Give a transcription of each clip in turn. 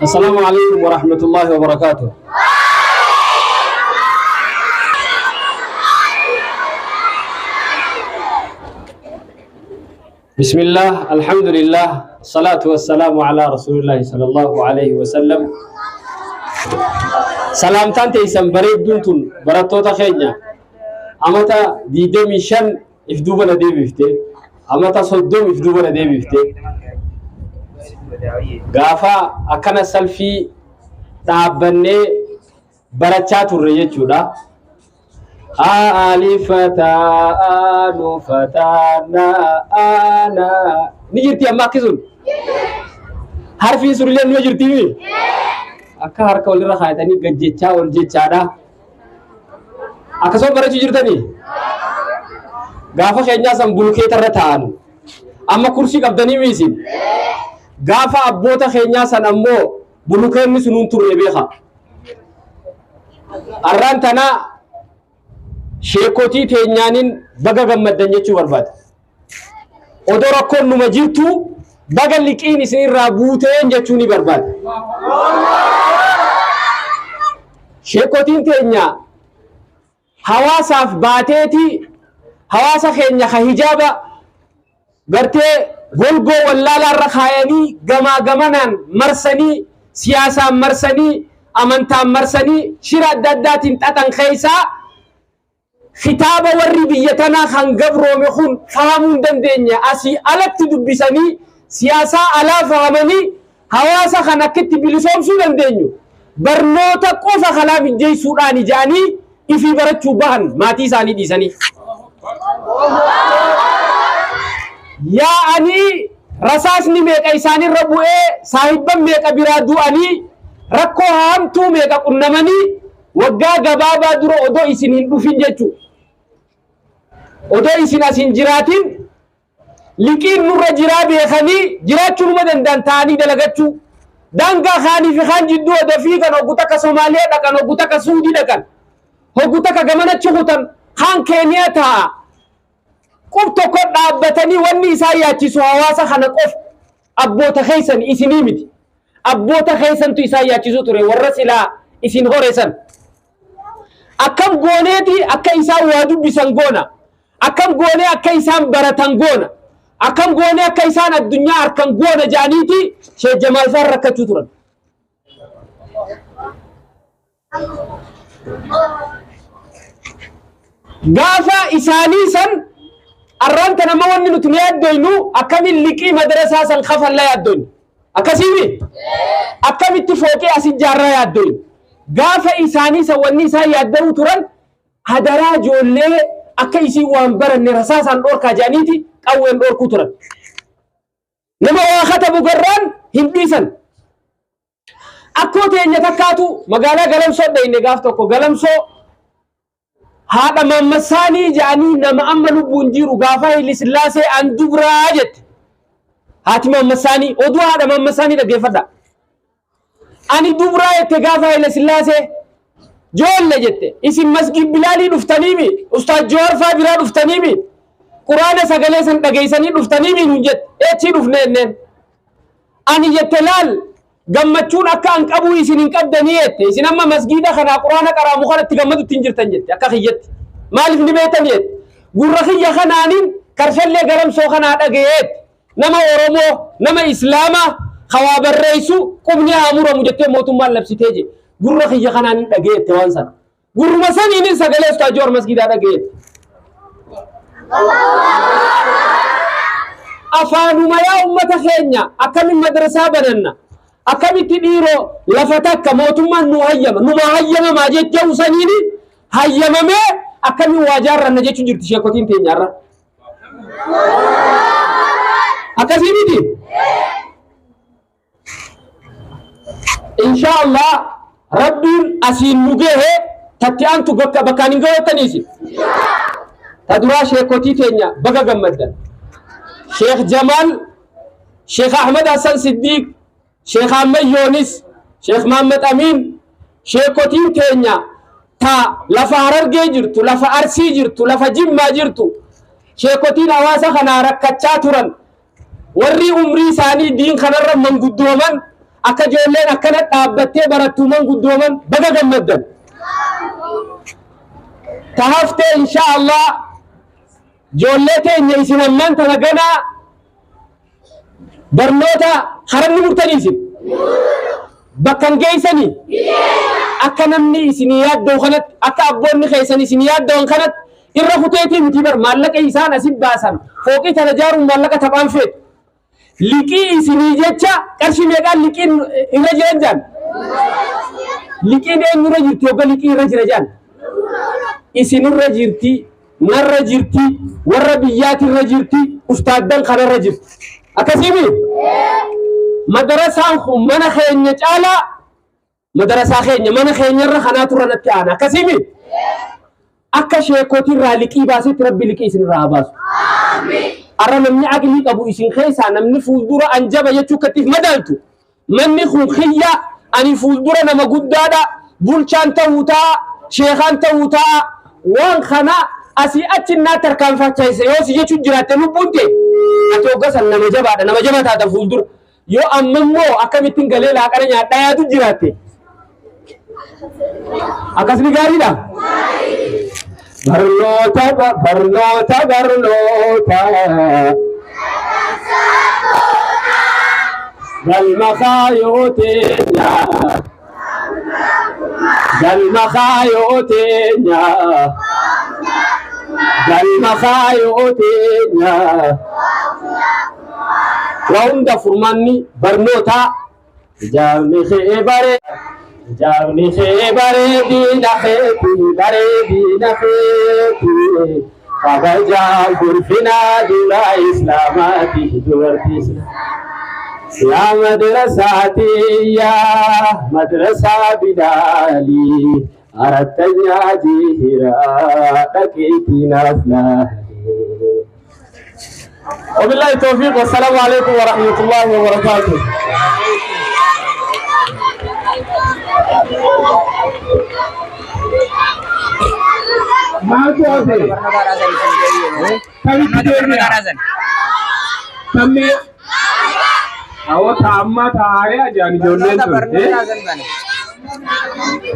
السلام عليكم ورحمة الله وبركاته. بسم الله، الحمد لله، الصلاة والسلام على رسول الله صلى الله عليه وسلم. Salaamtaan teessan bareedduun tun barattoota keenya amata 25 if duuba na deebifte, amata 30 if duuba na deebifte. Gaafa akkana salfii dhaabbannee barachaa turre jechuudha. A alifataa anufataa na ana ni jirti amma akki sun harfiin sunillee ni jirti akka harka walirra kaayatanii gad jechaa ol jechaadha. Akkasuma barachuu jirtanii gaafa keenyaa san bulkeetarra taa'an, amma kursii qabdanii miisin. Gaafa abboota keenyaa san ammoo bulukeenni sun hin turre beeka. Arraan tanaa sheekotii teenyaanin baga gammaddan jechuu barbaada. Odoo rakkoon numa jirtu baga liqiin isinirraa buuteen jechuu ni barbaada. Sheekotiin teenya hawaasaaf baateeti hawaasa keenya ka hijaaba gartee golgoo wallaalaa irra kaayanii gamaa gamanaan marsanii, siyaasaan marsanii, amantaan marsanii, shira adda addaatiin xaxan keessaa kitaaba warri biyya tanaa kan gabroome kun fahamuu hin dandeenye asii alatti dubbisanii, siyaasaa alaa fahamanii, hawaasa kan akkitti bilisoomsuu dandeenyu barnoota qofa kalaa mijjeessuudhaan ija'anii ifii barachuu bahan maatii isaanii dhiisanii. Yaa'anii rasaasni meeqa isaanirra bu'ee, saahibban meeqa biraa du'anii, rakkoo haamtuu meeqa qunnamanii, waggaa gabaabaa dura odoo isin hin dhufin jechuu, odoo isin as hin jiraatin liqiin nurra jiraa beekanii jiraachuu numa danda'an ta'anii dalagachuu daangaa kaanii fi kaan jidduu odoo fiigan, hoggu takka Somaaliyaa dhaqan, hoggu takka Suudii dhaqan, hoggu takka gamanachi kutan, kaan Keeniyaa taa'a. Qub tokko dhaabbatanii wanni isaan yaachisu hawaasa kana qofa. Abboota keessan isinii miti. Abboota keessantu isaan yaachisuu ture, warra silaa isin horesan. Akkam gooneeti akka isaan waa dubbisan goona? Akkam goonee akka isaan baratan goona? Akkam goonee akka isaan addunyaa harkan goona jedhaniiti Sheekh Jamaal fa'aa rakkachuu turan. Gaafa isaanii san arraan tana amma wanni nuti nu yaaddoynu akkamiin liqii madarasaa san kafalla yaaddoynu. Akkasiimi? Akkamitti fooqee as ijaarraa yaaddoynu. Gaafa isaanii san wanni isaan yaadda'uu turan hadaraa ijoollee akka isiin waan baranne rasaasaan dhorkaa jedhaniiti qawween dhorkuu turan. Nama waa katabu garraan hin dhiisan. Akkoo teenya takkaatu magaalaa Galamsoo dhayne gaaf tokko. Galamsoo haadha Maammassaanii jedhanii, nama amma lubbuun jiru, gaafa Haile Sillaasee an dubraa jette. Haati Maammassaanii, oduu haadha Maammassaanii dhaggeeffadha. Ani dubraa jette gaafa Haile Sillaasee. Joolle jette, isin masgiid Bilaalii dhuftaniimi, Ustaaz Jawaar faa biraa dhuftaniimi, quraana sagalee san dhageessanii dhuftaniimi nuun jette. Eechii dhufne jenneen. Ani jette laal gammachuun akka an qabuu isin hin qabdanii jette. Isin amma masgiida kanaa quraana qaraamu kanatti gammadutti hin jirtan jette akka kiyyatti. Maaliif ni beektan jette. Gurra kiyya kanaaniin karshallee Galamsoo kanaa dhaga'ee jette. Nama Oromoo, nama Islaamaa hawaa barreessu qubni haa muramu jettee mootummaan labsitee je. Gurra kiyya kanaan hin dhaga'ee jette waan sana. Gurruma saniin sagalee Ustaaz Jawaar masgiidaa dhaga'ee jette. Afaanuma yaa ummata keenya, akkamiin madrasaa bananna, akkamitti dhiiroo lafa takka mootummaan nu hayyama, numa hayyamamaa jechuu saniini hayyamamee akkamiin waa jaarranna jechuu jirti sheekotiin teenyaarra. Akkasii miti? Insha Allah Rabbiin asiin nu gahe tatti aantu bakka bakkaan hin gahuttaniisi. Ta duraa sheekotii teenya baga gammaddan. Sheekh Jamaal, Sheekh Ahmad Hassan Siddiq, Sheekh Ahmad Yoonis, Sheekh Muhammad Amiin, sheekotiin teenya ta lafa Harargee jirtu, lafa Arsii jirtu, lafa Jimmaa jirtu, sheekotiin hawaasa kanaa rakkachaa turan, warri umrii isaanii diin kanarra manguddooman Akka ijoolleen akkana dhaabbattee barattuuman guddooman baga gammaddan. Tahaftee insha Allah ijoollee teenya isin ammaan tana ganaa barnoota haranni murtanii isin bakkan geessanii akka namni isin yaadda'u kanatti, akka abboonni keessan isin yaadda'an kanatti irra kuteetii miti bar. Maallaqa isaan asit baasan fooqii tana ijaaruun maallaqa taphaan feetu. Liqii isinii jecha qarshii meeqaan liqiin irra jiran jaan? Liqiin eenyurra jirti hogga liqii irra jira jaan? Isinirra jirti, narra jirti, warra biyyaatirra jirti, ustaaddan kanarra jirti. Akkasiimi? Madarasaan kun mana keenya caalaa, madarasaa keenya mana keenyarra kanaatu irra natti aana. Akkasiimi? Akka sheekotirraa liqii baasetti Rabbi liqii isinirraa haa baasu. Arra namni aqlii qabu isin keessaa namni fuuldura anjaba jechuu akkattiif madaaltu. Manni kun kiyya, ani fuuldura nama guddaadha, bulchaan ta'uu ta'a, sheekaan ta'uu ta'a, waan kana asii achi naa tarkaanfachiisa yoo si jechuun jiraatte lubbuun ta'e ati hoggasan nama jabaadha, nama jaba taata fuuldura. Yoo amma immoo akkamittiin galee laaqana nyaadhaa yaadu jiraatte akkasni gaariidha. Barnoota, barnoota, barnoota. Galma kaayoo teenya. Galma kaayoo teenya. Galma kaayoo teenya. Waa hunda furmaanni barnootaa. Hijaabni kee bare hijaabni kee bareedina keeti, bareedina keeti, kabajaa ulfinaa dura islaamaati dubartii islaamaa. Yaa madrasaati, yaa madrasaa Bilaalii, arattanyaa jihiraa dhaqiitii naaf laali. وبالله التوفيق والسلام عليكم ورحمة الله وبركاته. Maaltu hafe? Kamitti deebi'a? Tammee. Awwa taammaa taa'ee ajaan ijoolleen tun.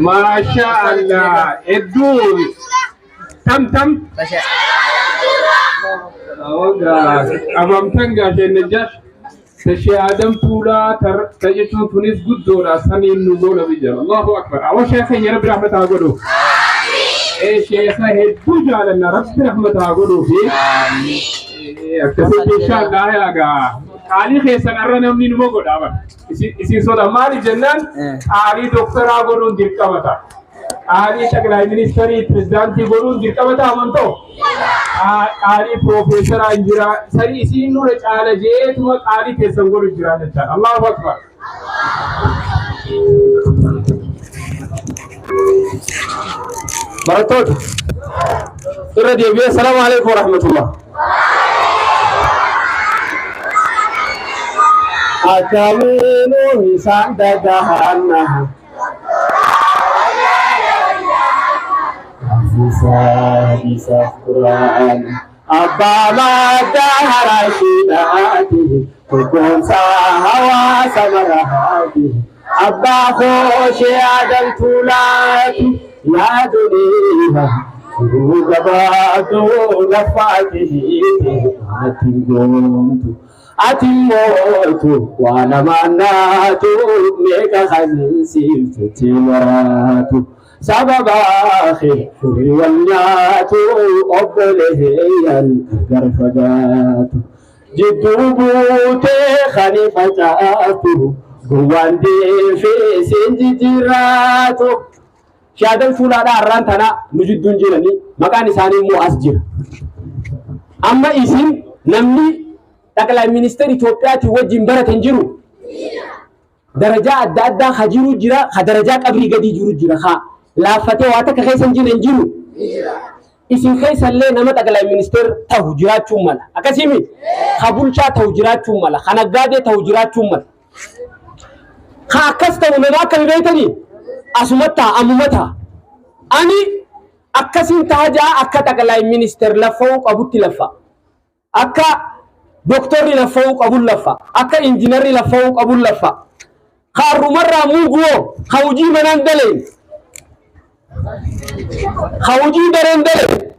Maasha Allah. Hedduu tam tam. Qabamtan gaasheen Najjaash. Tashee Adam Tuulaa ta jechuun tunis guddoodha, saniin nu goona biyya. Allahu Akbar. Awwa sheekha keenya Rabbi rahmata haa godhu. Ee, sheekha hedduu jaalanna, Rabbi rahmata haa godhuu fi akkasitti inshaallah yaagaa qaalii keessan arra namni numa godha bara. Isin soda maaliif jennaan qaalii doktoraa godhuun dirqama ta'a. Qaalii xaqilaa ministeerii pirezidaantii godhuun dirqama ta'a amantoo. Qaalii piroofeesaraa hin jira. Sanii isin nurra caala jeetuma qaalii keessan godhu jira jechaadha. Allahu Akbar. Barattoota, irra deebi'ee salaamu alaikum warahmatullah. Akkamiinuu isaan dagahanna. Isa Qur'aan abbaa madda harashiidhaati, tokkoomsaa hawaasa marahaati, abbaa kooshee Adam Tuulaati. Yaa duniyaa jiruu gabaabduu lafaati ati goomtu ati mootu waa namaan naatu meeqa kan siif jettee maraatu, sababa kee firii wal nyaatu, obboleeyyan gargar fagaatu, jidduu buutee kan facaaftu, gowwaan deefee siin jijjiirraatu. Shaadan Tuulaadhaa har'aan tana nu jidduun jiranii, maqaan isaanii immoo as jira. Amma isin namni xaqilaa ministeera Itoophiyaatiin wajjin barate hin jiru. Darajaa adda addaa ka jiru jira, ka darajaa qabrii gadii jiru jira, ka laaffatee waa takka keessa hin jirre hin jiru. Isin keessallee nama xaqilaa ministeera ta'u jiraachuu mala. Akkasii miti? Ka bulchaa ta'u jiraachuu mala, ka naggaadee ta'u jiraachuu mala. Ka akkas ta'u nama akkami beektanii? Asumatti ta'a, ammuma ta'a. Ani akkasiin ta'a ja'a, akka xaqilaa ministeera laffa'uu qabutti laffa. Akka doktorri laffa'uu qabuun laffa. Akka injiinarri laffa'uu qabuun laffa. Ka arrumarraa muuguwoo ka hujii manaan daleen, ka hujii dareen daleen.